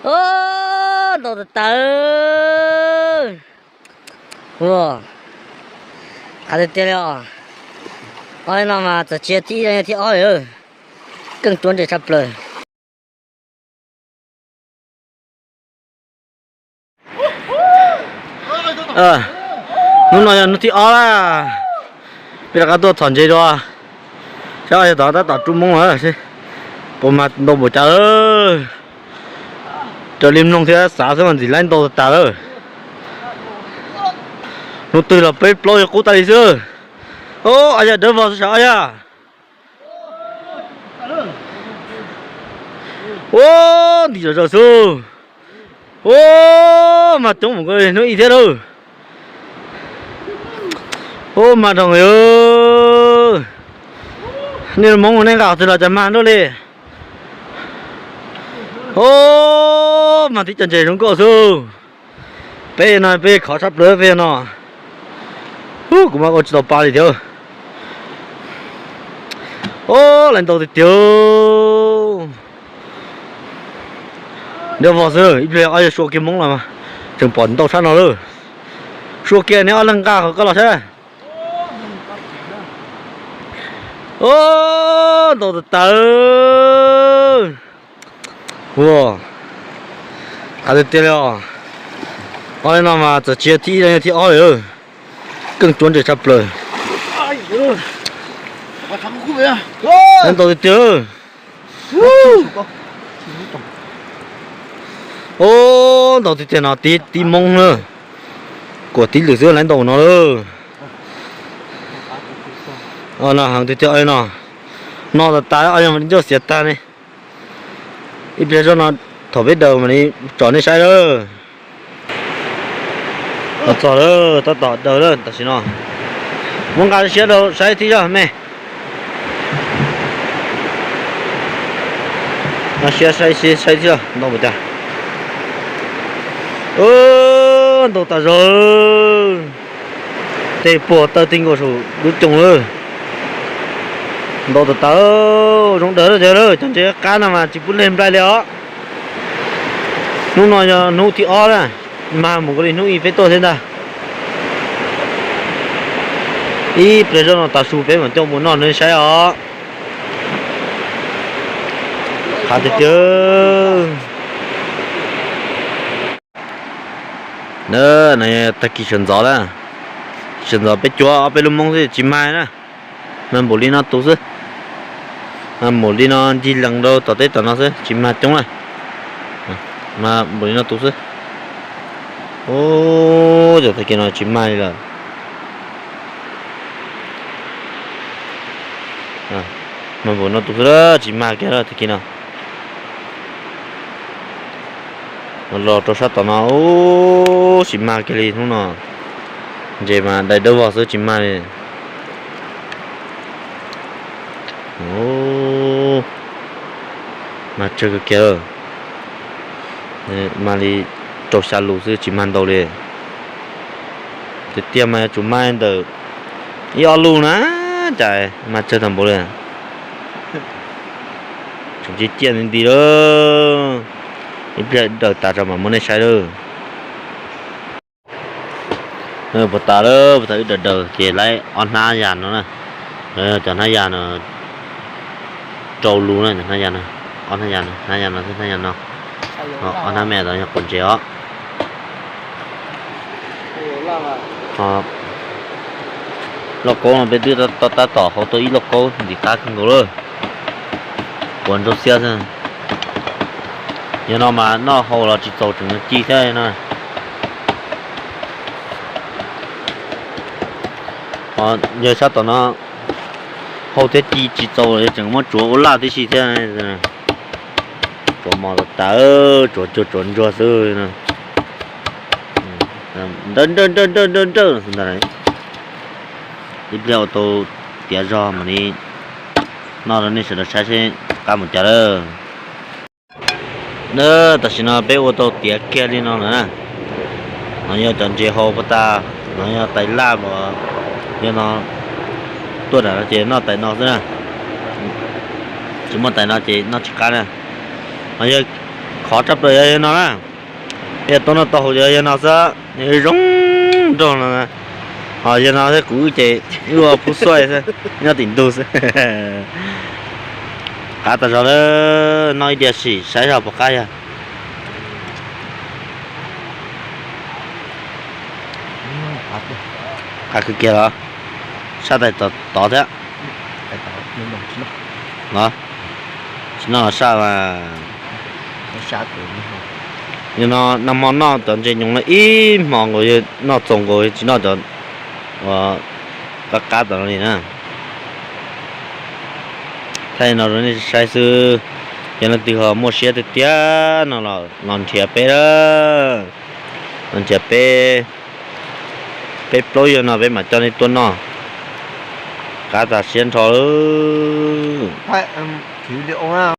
Ntau tas tas. Ua, qab tiag tiag li os. Ob no mas txawm tsis yog thib ib, yog thib ob li. Keej cuab ntse tshaj plaws. Hnub no yog hnub thib ob lawm, peb rov qab tuaj txhom ntses dua. Saib yog tod tab tom rub moob lawm, puas mag ntau npaum cas lawm. Raws li mloog thiab xav xwb mas ntxim laib ntau tas tas lawm. Hnub twg los peb plaub yog qub tas li xwb. Ob yog dawb vog xwb sav ob yog. Ua, ntim zom zaws xwb. Ua, mag coob mus hnub ib thiab lawm. Ua, mag dhau li. Nej Hmoob nej nqa qhov twg los cas mag nruj li. Ua, mag tib co ntses zoo nkauj xwb. Peb no peb khov tshaj plaws peb no. Kuv mas ua tsis tau pa li thiab. Ua, laib ntau tiag tiag. Dawb vog xwb, ib pliag ob yog sua kiag moob los mas tseem pom ntau tshaj no lawm. Sua kiag neb ob leeg nqa qhov koj los saib. Ua, ntau tas tas. Ua, qab tiag tiag li os. Ob li no mas txawm tsis yog thib ib, yog thib ob li. Keej cuab ntse tshaj plaws. Laib ntau tiag tiag. Ua, ntau tiag tiag no tib tib moob na. Kuam tib lwm xwb laib ntau no lawm. No heev tiag tiag no. No tas tas, ob yog mas ncauj xiav tag ne. Ib pliag zoj no thaum peb daws mam li tsom nej saib lawm. Los txog lawm, tab tom daws lawm tam sim no. Muab nqa siab rau saib tib zog me. Nqa siab saib, saib tib zog ntau npaum cas. Ntau tas zog. Tej puag taw ti nkaus saum lub coos lawm. Ntau tas tas, zoo daws lawm tiag lawm, cov ntses qab no mas tsis pub leg nplai li os. Hnub no yog hnub thib ob na, mag mus nkaus li hnub ib peb tuaj thiab ntag. Ib pliag zoj no tav su peb mam coj mus noj nej saib os. Qab tiag tiag. Na, no tag kis sawv ntxov na, sawv ntxov peb cuab ob peb lub moob xwb tsis mag na. Mag npaum li no tus xwb. Mag npaum li no ncig lees rau tom teb tom no xwb tsis mag coob na. Mag npaum li no tus xwb. Ub, cov tag kis no tsis mag li lawm. Mag npaum no tus xwb tsis mag kiag tag kis no. Los rau sab tom no, ub, tsis mag kiag li hnub no. Ntses mas dai dawb vog xwb tsis mag li. Mag tsawg kawg kiag. Mag li rau xya lus xwb tsis mag ntau li. Tiag tiag mas yuav tsum mag ntawm ib ob lus na, cas mag tsawg tag npaum li. Tseem ciaj ciaj nti nti lawm. Ib pliag daws tas tso mam muab nej saib lawm. Puag ta lawm, puag ta wb daws daws ces laib ob hnab yas no na. Cov hnab yas no rau lus na, cov hnab yas no, ob hnab yas no, hnab yas no, hnab yas no, ob hnab me tod yog quav ntses os. Lauj kaub no peb twb tab tom hau tau ib lauj kaub ntim qab kawg nkaus lawm. Quav ntsuab xiab xwb. Yog no mas noj hau los tsis txaus tseem ci thiab no. Yog sab tom no hau thiab ci tsis txaus, tseem muab tsuav ua laj tib si thiab. Tsuav mos tas tas, tsuav cuag tsuav ntsuag xwb. Nrawj nrawj nrawj nrawj nrawj nrawj ntag. Ib pliag ua tau tiav zog mam li noj rau nej sawv daws saib seb qab mus cas lawm. Tam sim no peb ua tau tiav kiag li no lawm na. No yog cov ntses hau puag ta, no yog tais laj, yog no tuaj nram no ces noj tais no xwb na. Tsis muaj tais no ces noj tsis qab na. No yog Khov tshaj plaws yog yog no na. Yog tuaj noj tau hauv yog yog no xwb, zoo nraug no. Ho yog no thiab kuv ces wb ua pub xuaj xwb, nyob tim ntug xwb. Qab tas zog lawm, noj ib diav sim saib zog puas qab yog. Qab kiag los, sab tais tod thiab. Los, tsis noj los saj mas. Yog no nag hmo noj cov ntses nyoos no ib hmo nkaus, noj txaus nkaus, tsis noj cov uas qab qab tom no li na. Thaij no rau nej saib xwb, yog leej twg ho muaj siab tiag tiag no los nrhiav peb, los nrhiav peb, peb plaub yog no peb mam coj nej tuaj noj. Qab tas siab nrho lawm.